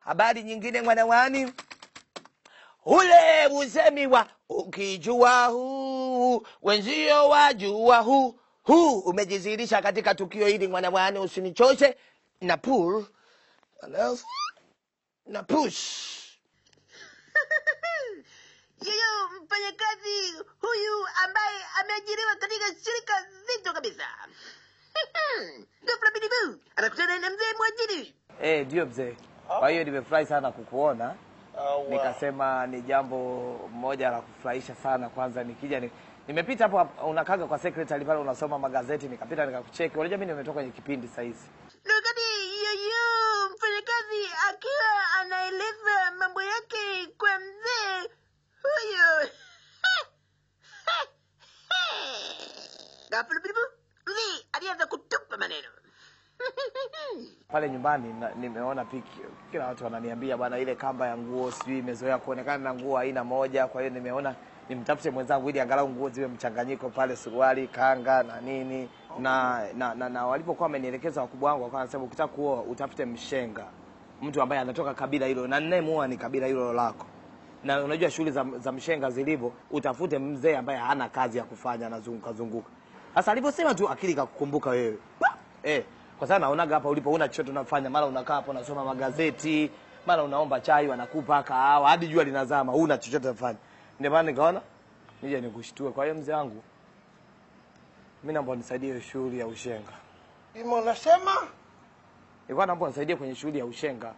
Habari nyingine mwanawani, ule usemi wa ukijua huu wenzio wajua huu huu umejidhihirisha katika tukio hili mwanawani, usinichoshe na pull alafu na push. Yoyo mfanyakazi huyu ambaye ameajiriwa katika shirika zito kabisa. Ghafla bidibu anakutana na mzee mwajiri. Ndio mzee. Kwa hiyo nimefurahi sana kukuona. Nikasema ni jambo moja la kufurahisha sana. Kwanza nikija nimepita hapo unakaga kwa secretary pale unasoma magazeti, nikapita nikakucheki. Unajua mimi nimetoka kwenye kipindi sasa hizi. Wakati yoyo mfanyakazi akiwa anaeleza mambo yake kwa mzee huyo, ghafla bidibu mzee alianza kutupa maneno. Pale nyumbani nimeona piki, kila watu wananiambia bwana ile kamba ya nguo sijui imezoea kuonekana na nguo aina moja. Kwa hiyo nimeona nimtafute mwenzangu ili angalau nguo ziwe mchanganyiko pale, suruali, kanga na nini. Na walipokuwa wamenielekeza wakubwa wangu wakawa wanasema ukitaka kuoa utafute mshenga, mtu ambaye anatoka kabila hilo na ninayemuoa ni kabila hilo lako. Na unajua shughuli za mshenga zilivyo, utafute mzee ambaye hana kazi ya kufanya, anazunguka zunguka. Sasa aliposema tu akili ikakukumbuka wewe. Kwa sababu naonaga hapa ulipo una chochote unafanya, mara unakaa hapo unasoma magazeti, mara unaomba chai wanakupa kahawa hadi jua linazama, huna chochote unafanya. Ndio maana nikaona nije nikushtue. Kwa hiyo mzee wangu, mimi naomba unisaidie shughuli ya ushenga. Imo unasema? Nilikuwa naomba unisaidie kwenye shughuli ya ushenga.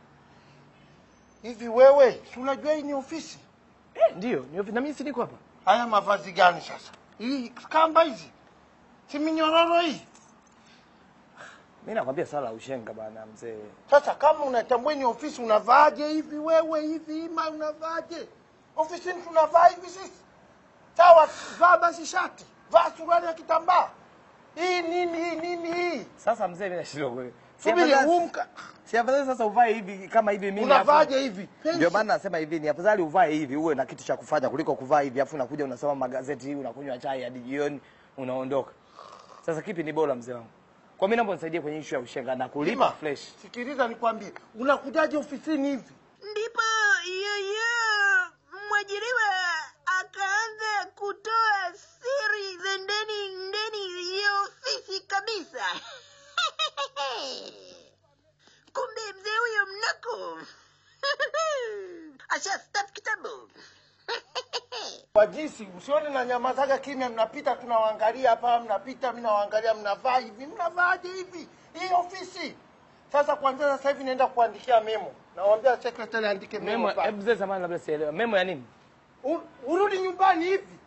Hivi wewe, si unajua hii ni ofisi? Ndio, ni ofisi na mimi si niko hapa. Haya mavazi gani sasa? Hii kamba hizi? Si minyororo hii? Mimi nakwambia sala la ushenga bana mzee. Sasa kama unatambua ni ofisi unavaaje hivi wewe hivi ima unavaaje? Ofisini tunavaa hivi sisi. Sawa, vaa basi shati, vaa suruali ya kitambaa. Hii nini hii nini hii? Sasa mzee mimi nashindwa kweli. Subiri umka. Si afadhali sasa uvae hivi kama hivi mimi unavaaje hivi? Ndio maana nasema hivi ni afadhali uvae hivi uwe na kitu cha kufanya kuliko kuvaa hivi afu unakuja unasoma magazeti, unakunywa chai hadi jioni unaondoka. Sasa kipi ni bora mzee wangu? Kwa mimi naomba unisaidie kwenye issue ya ushenga na kulipa fresh. Sikiliza nikwambie, unakujaje ofisini hivi? Ndipo yoyo mwajiriwa akaanza kutoa siri za ndani ya ofisi kabisa. Kumbe mzee huyo mnoko ashastaafu kitambo. Kwa jinsi usione na nyamazaga kimya, mnapita tunawaangalia hapa, mnapita mimi nawaangalia, mnavaa hivi, mnavaaje hivi hii ofisi? Sasa kuanzia sasa hivi naenda kuandikia memo. Nawaambia secretary andike memo. Memo, mzee zamani labda sielewa. Memo ya nini? Urudi nyumbani hivi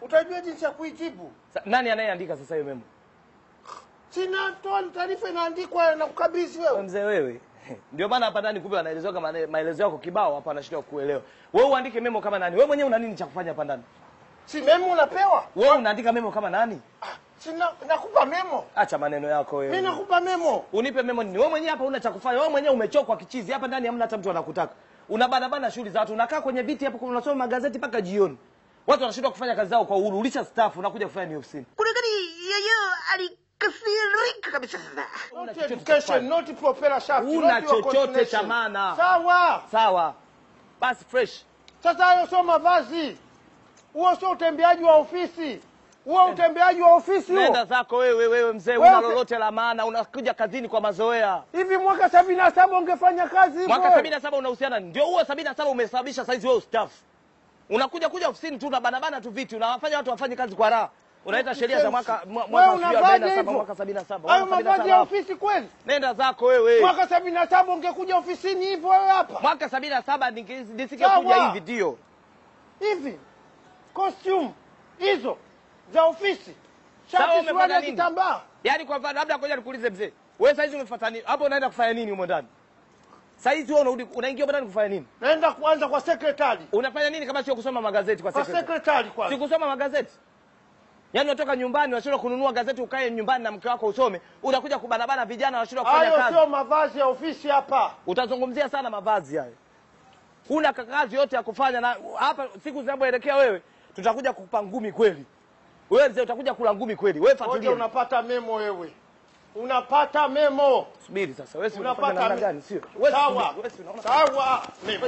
utajua jinsi ya kuijibu. Nani anayeandika sasa hiyo memo? Sina toa taarifa inaandikwa na kukabidhi wewe. Mzee wewe. Ndio maana hapa ndani kumbe wanaelezewa kama maelezo yako kibao hapa anashindwa kuelewa. Wewe uandike memo kama nani? Wewe mwenyewe una nini cha kufanya hapa ndani? Si memo unapewa? Wewe unaandika memo kama nani? Sina, nakupa memo. Acha maneno yako wewe. Mimi nakupa memo. Unipe memo nini? Wewe mwenyewe hapa una cha kufanya. Wewe mwenyewe umechokwa kichizi. Hapa ndani hamna hata mtu anakutaka. Unabanabana shughuli za watu. Unakaa kwenye viti hapo unasoma magazeti mpaka jioni. Watu wanashindwa kufanya kazi zao kwa uhuru. Ulisha staff unakuja kufanya ni ofisini. Kuna gani yoyo alikasirika kabisa sasa. Not education, not propeller shaft. Una chochote cha maana. Sawa. Sawa. Basi fresh. Sasa hayo sio mavazi. Huo sio utembeaji wa ofisi. Huo utembeaji wa ofisi huo. Nenda zako wewe wewe mzee, una lolote la maana, unakuja kazini kwa mazoea. Hivi mwaka 77 ungefanya kazi hivyo? Mwaka 77 unahusiana ndio huo 77 umesababisha saizi wewe ustafu. Unakuja kuja ofisini tu unabanabana tu viti, unawafanya watu wafanye kazi kwa raha. Unaita sheria za mwaka 47 mwaka 77. Hayo mavazi ya ofisi kweli? Nenda zako wewe. Mwaka 77 ungekuja ofisini hivyo wewe hapa. Mwaka 77 nisingekuja hivi ndio. Hivi costume hizo za ofisi. Shati suruali ya kitambaa. Yaani kwa mfano labda ngoja nikuulize mzee. Wewe saizi umefuata nini? Hapo unaenda kufanya nini humo ndani? Saizi wewe unarudi unaingia humo ndani kufanya nini? Naenda kuanza kwa secretary. Unafanya nini kama sio kusoma magazeti kwa secretary? Kwa secretary kwanza. Si kusoma magazeti. Yaani unatoka nyumbani unashindwa kununua gazeti ukae nyumbani na mke wako usome, unakuja kubanabana vijana wanashindwa kufanya kazi. Hayo sio mavazi ya ofisi hapa. Utazungumzia sana mavazi hayo. Huna kazi yote ya kufanya na hapa siku zinapoelekea wewe tutakuja kukupa ngumi kweli. Wewe mzee utakuja kula ngumi kweli. Wewe fuatilia. Unapata memo wewe. Unapata memo. Subiri sasa, wewe si unafanya Unapata namna gani sio? Wewe Sawa. subiri, wewe si unaona Sawa. Memo.